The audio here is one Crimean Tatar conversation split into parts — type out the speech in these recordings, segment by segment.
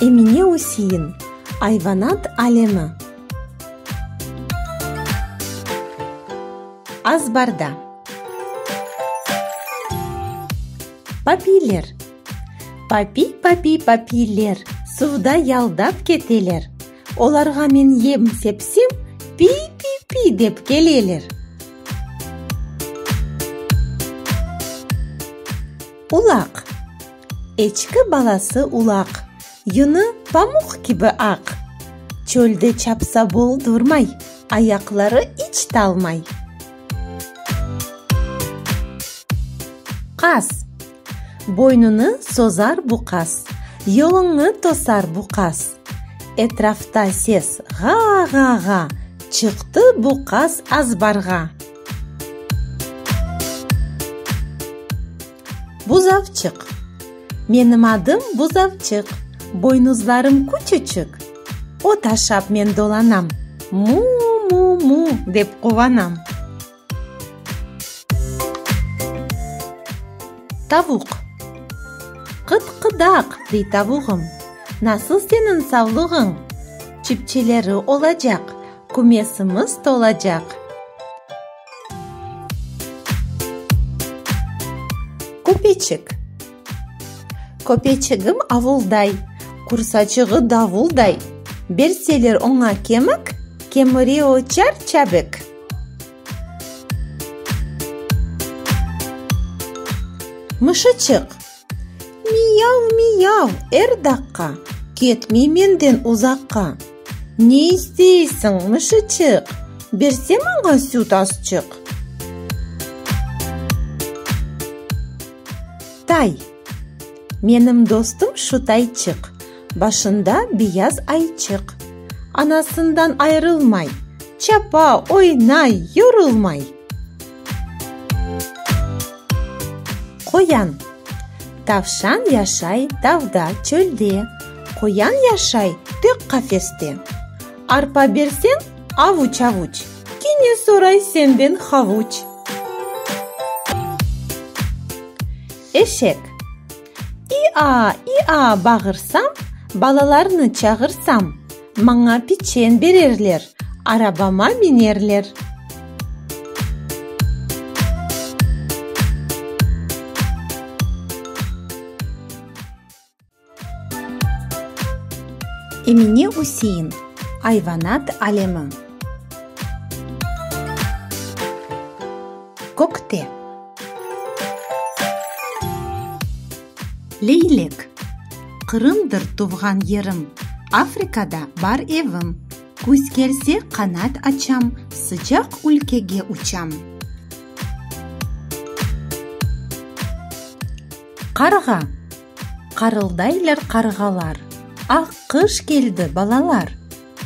Emine Üsein, Ayvanat alemi. Azbarda. Papiyler. Papiy, papiy, papiyler, Suvda yaldap keteler. Olarğa men yem sepsem, Piy-piy-piy dep keleler. Ulaq. Eçki balası ulaq, Yünü pamuq kibi aq. Çölde çapsa boldurmay, Ayaqları iç talmay. Qaz. Boynunı sozar bu qaz, Yoluñnı tosar bu qaz. Etrafta ses ğa-ğa-ğa, Çıqtı bu qaz azbarğa. Buzavçıq. Menim adım Buzavçıq, Boynuzlarım küçüçik. Ot aşap men dolanam, Mu-mu-mu, dep quvanam. Tavuq. Qıt-qıdaq, dey tavuğım, Nasıl seniñ savlığıñ? Çipçeleri olacaq, Kümesimiz tolacaq. Köpeçik. Köpeçigim avulday, Qursaçığı davulday, Berseler oña kemik, Kemire o çar-çabik. Mışıçıq. Miyav-miyav er daqqa, Ketmey menden uzaqqa. Ne isteysiñ, mışıçıq, Berse maña süt azçıq. Tay. Menim dostum şu tayçıq, Başında beyaz ayçıq. Anasından ayırılmay, Çapa, oynay, yorulmay. Qoyan. Tavşan yaşay tavda, çölde, Qoyan yaşay tek qafeste. Arpa berseñ, avuç-avuç, Kene soray senden havuç. Eşek. İ-a, i-a bağırsam, Balalarnı çağırsam, Maña piçen bererler, Arabama minerler. Emine Üsein, Ayvanat alemi. Kökte. Leylek. Qırımdır tuvğan yerim, Afrikada bar evim. Küz kelse, qanat açam, Sıcaq ülkege uçam. Qarğa. Qarıldaylar qarğalar, Aq qış keldi, balalar!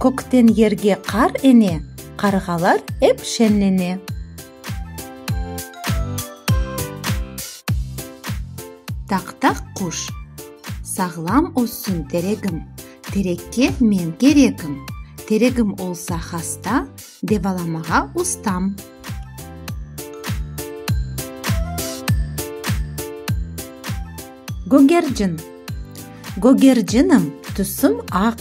Kökten yerge qar ene, Qarğalar ep şeñlene. Taq-taq quş. Sağlam össün teregim, Terekke men kerekim. Teregim olsa hasta, Devalamağa ustam. Gögercin. Gögercinim, tüsüm aq,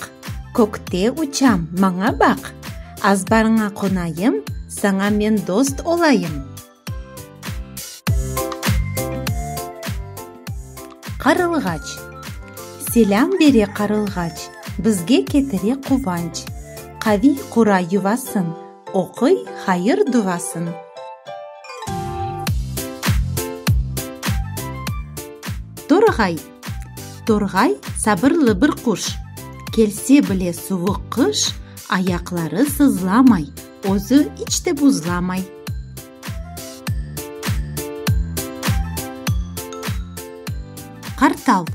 Kökte uçam, maña baq. Azbarıña qonayım, Saña men dost olayım. Qarılğaç. Selâm bere qarılğaç, Bizge ketire quvanç. Qaviy qura yuvasın, Oquy hayır duvasın. Torğay. Torğay sabırlı bir quş. Kelse bile suvuq qış, Ayaqları sızlamay, Özü iç de buzlamay. Qartal.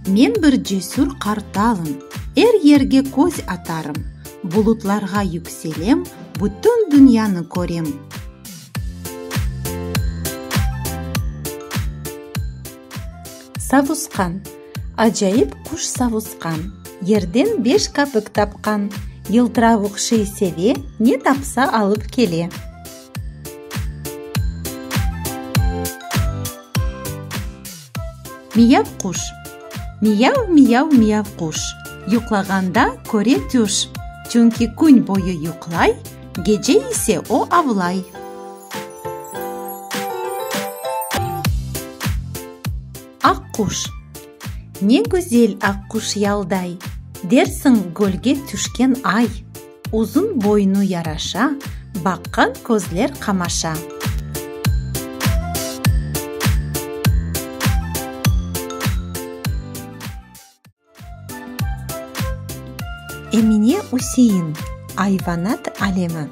Men bir cesür qartalım, Er yerge köz atarım, Bulutlarğa yükselem, Bütün dünyanı körem. Savusqan. Acayip quş savusqan, Yerden beş kapik tapqan, Yıltıravuq şey seve, Ne tapsa alıp kele. Miyav quş. Miyav, miyav, miyav quş, Yuqlağanda köre tüş, Çünki kün boyu yuqlay, Gece ise o avlay. Aq quş. Ne güzel aq quş yalday, Dersiñ gölge tüşken ay. Uzun boynu yaraşa, Baqqan közler qamaşa. Emine Üsein, Ayvanat alemi.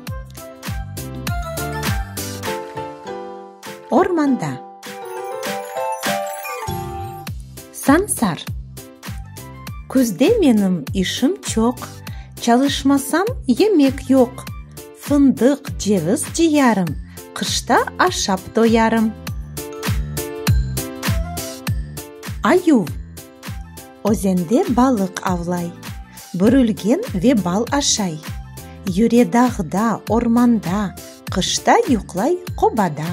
Ormanda. Sansar. Küzde menim işim çoq, Çalışmasam, yemek yoq. Fındıq, ceviz cıyarım, Qışta aşap toyarım. Ayuv. Özende balıq avlay, Bürülgen ve bal aşay. Yüre dağda, ormanda, Qışta yuqlay qobada.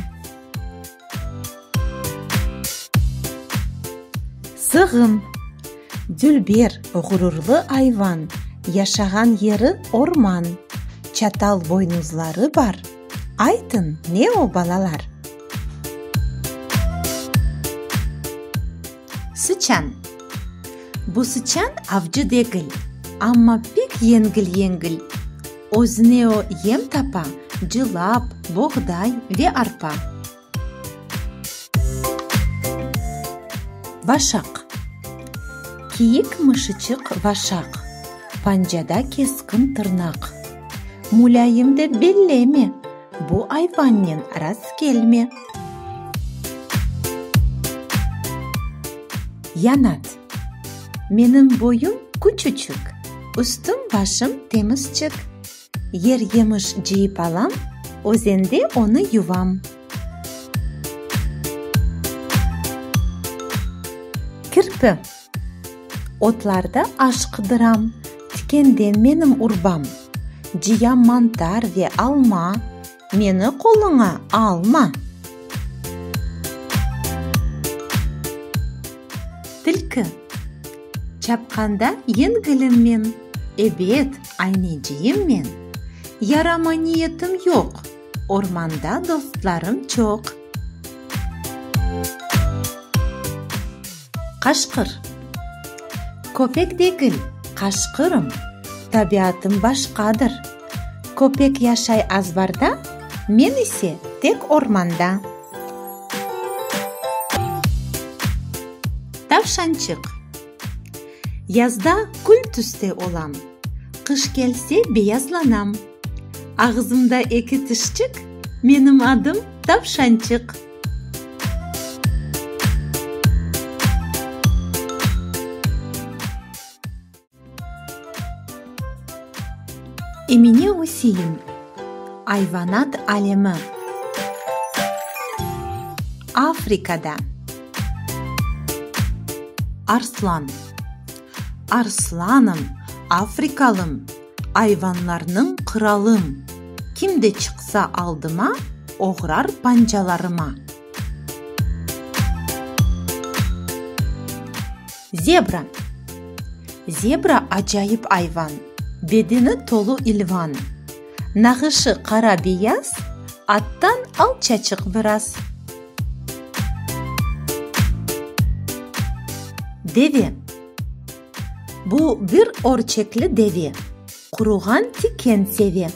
Sığın. Dülber, ğururlı ayvan, Yaşağan yeri orman. Çatal boynuzları bar, Aytıñ, ne o, balalar? Sıçan. Bu sıçan avcı degil, amma pek yengil-yengil. Özüne o yem tapa, cılap, boğday ve arpa. Vaşaq. Kiyik mışıçıq Vaşaq, pancada keskin tırnaq. Mulâyim dep belleme, bu ayvannen rastkelme. Yanat. Menim boyum küçüçik, üstüm-başım temizçik. Yer yemiş cıyıp alam, özende onı yuvam. Kirpi. Otlarda aş qıdıram, tikenden menim urbam. Cıyam mantar ve alma, meni qoluña alma. Tilki. Çapqanda yengilim men, Ebet, ayneciyim men. Yaramay niyetim yoq, Ormanda dostlarım çoq. Qaşqır. Köpek degil, qaşqırım, Tabiatım başqadır. Köpek yaşay azbarda, Men ise tek ormanda. Tavşançıq. Yazda kül tüste olam, Qış kelse beyazlanam. Ağzımda eki tişçik, Menim adım Tavşançıq. Emine Üsein, Ayvanat alemi. Afrikada. Arslan. Arslanım, afrikalım, Ayvanlarnıñ qıralım. Kim de çıqsa aldıma, Oğrar pancalarıma. Zebra. Zebra acayip ayvan, Bedeni tolu ilvan. Nağışı qara-beyaz, Attan alçaçıq biraz. Deve. Bu bir örçekli deve, Quruğan tiken seve,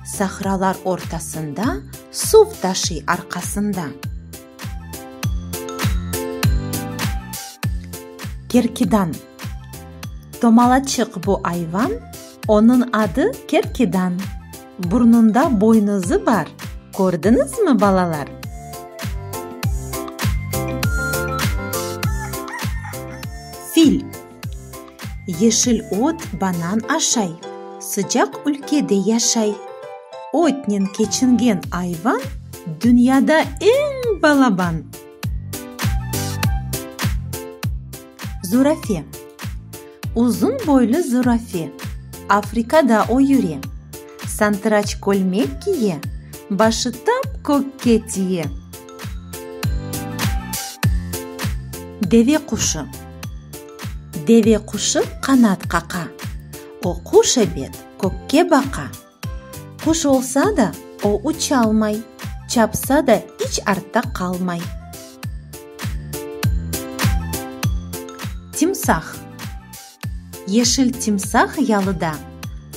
Sahralar ortasında Suv taşıy arqasında. Kerkidan. Tomalaçıq bu ayvan, Onıñ adı kerkidan. Burnunda boynuzı bar, Kördiñizmi, balalar? Fil. Yeşil ot, banan aşay, Sıcaq ülkede yaşay. Otnen keçingen ayvan Dünyada eñ balaban. Zurafe. Uzun boylu zurafe, Afrikada o yüre. Santıraç kölmek kiye, Başı tap kökke tiye. Deve quşı. Deve quşı qanat qaqa. O quş ebet kökke baqa. Quş olsa da, o uçalmay, Çapsa da, iç artta qalmay. Timsah. Yeşil timsah yalıda,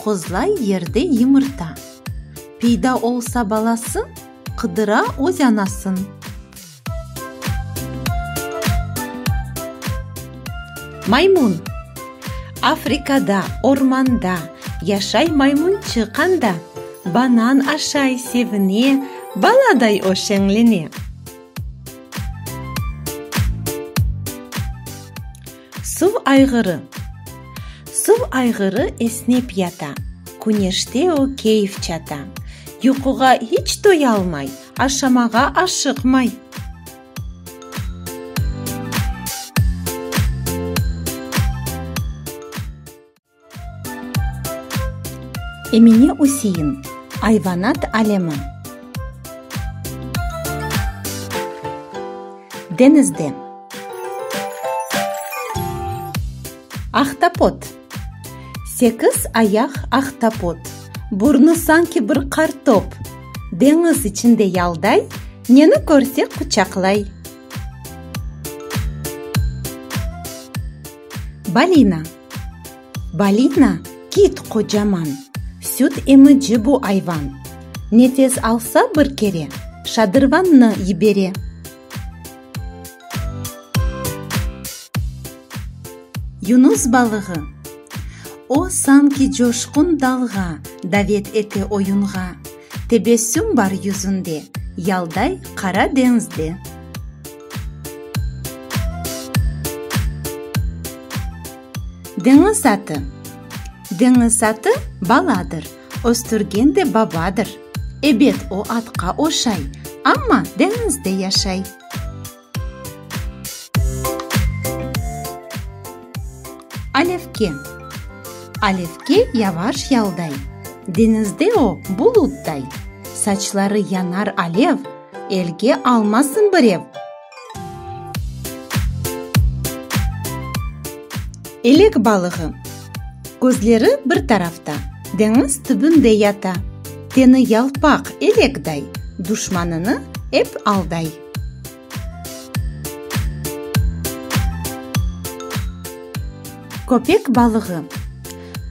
Qozlay yerde yımırta. Peyda olsa balası, Qıdıra öz anasın. Maymun. Afrikada, ormanda, Yaşay maymunçıq anda. Banan aşay, sevine, Baladay o şeñlene. Suv ayğırı. Suv ayğırı esnep yata, Küneşte o keyf çata. Yuquğa iç toyalmay, Aşamağa aşıqmay. Emine Üsein, Ayvanat alemi. Deñizde. Ahtapot. Sekiz ayaq ahtapot, Burnu sanki bir qartop. Deñiz içinde yalday, Neni körse quçaqlay. Balina. Balina, kit qocaman, Süt emici bu ayvan. Nefes alsa bir kere, Şadırvannı yibere. Yunus balığı. O, sanki coşqun dalğa, Davet ete oyunğa. Tebessüm bar yüzünde, Yalday Qara deñizde. Deñiz atı. Deñiz atı baladır, Östürgen de babadır. Ebet, o atqa oşay, Amma deñizde yaşay. Alevke. Alevke yavaş yalday, Deñizde o bulutday. Saçları yanar alev, Elge almasın birev. Elek balığı. Közleri bir tarafta, Deñiz tübünde yata. Teni yalpaq elekday, Duşmanını ep alday. Köpek balığı.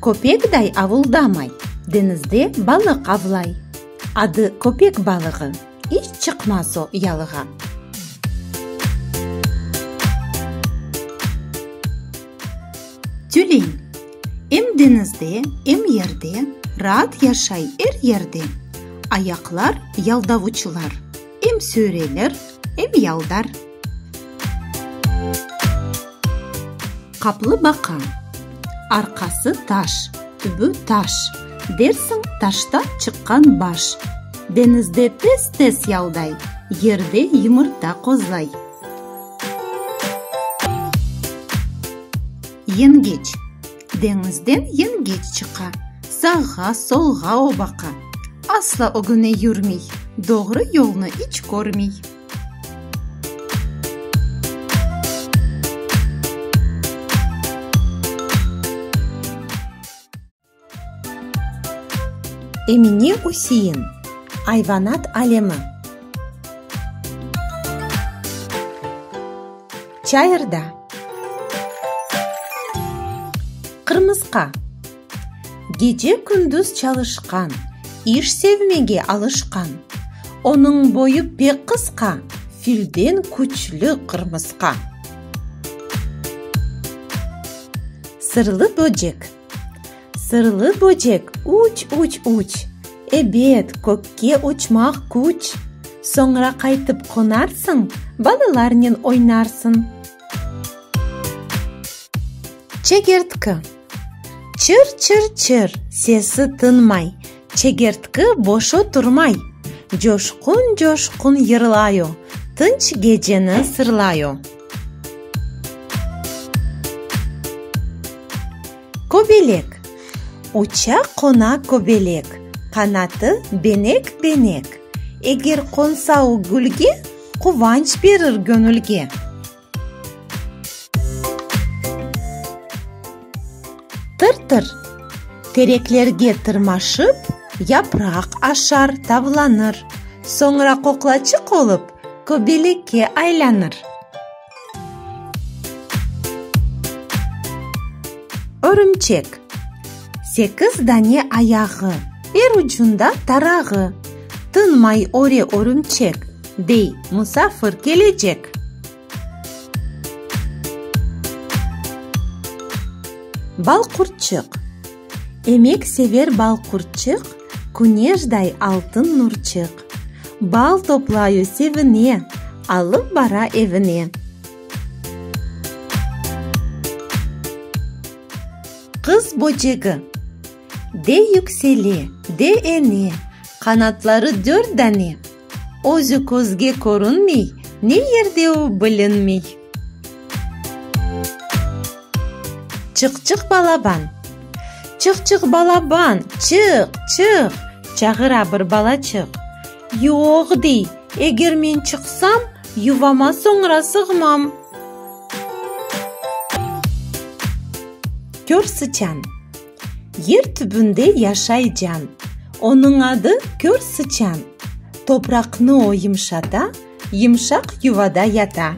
Köpekday avuldamay, Deñizde balıq avlay. Adı köpek balığı, İç çıqmaz o yalığa. Tülen. Em deñizde, em yerde, Raat yaşay er yerde. Ayaqlar yaldavuçlar, Em süyrelir, em yaldar. Qaplı baqa. Arqası taş, tübü taş, Dersiñ taştan çıqqan baş. Deñizde tez-tez yalday, Yerde yımırta qozlay. Yengeç. Deñizden yengeç çıqa, Sağğa, solğa o baqa. Asla ögüne yürmey, Doğru yolnı iç körmey. Emine Üsein, Ayvanat alemi. Çayırda. Qırmısqa. Gece-kündüz çalışqan, iş sevmege alışqan. Onıñ boyu pek qısqa, filden küçlü qırmısqa. Sırlı böcek. Sırlı böcek, uç, uç, uç, Ebet, kökke uçmaq küç. Soñra qaytıp qonarsıñ, Balalarnen oynarsıñ. Çegertki. Çır-çır-çır, sesi tınmay, Çegertki boş oturmay. Coşqun-coşqun yırlay o, Tınç geceni sırlay o. Köbelek. Uça qona köbelek, Qanatı benek-benek. Eger qonsa o gülge, Quvanç berir göñülge. Qatır. Tereklerge tırmaşıp, yapraq aşar, tavlanır, soñra qoqlaçıq olıp, kobelekke aylanır. Örümçek. Sekiz dane ayağı, er ucunda tarağı. Tınmay öre örümçek, dey, musafir kelecek. Balqurtçıq. Emek sever balqurtçıq, Küneşday altın nurçıq. Bal toplay o sevine, Alıp bara evine. Qız böcegi. De yüksele, de ene, Qanatları dört dane. Özü közge körünmey, Ne yerde o bilinmey. Çıqçıq balaban. Çıqçıq balaban, çıq, çıq! Çağıra bir balaçıq. Yoq, dey, eger men çıqsam, Yuvama soñra sığmam. Kör sıçan. Yer tübünde yaşay can, Onıñ adı kör sıçan. Topraqnı o yımşata, Yımşaq yuvada yata.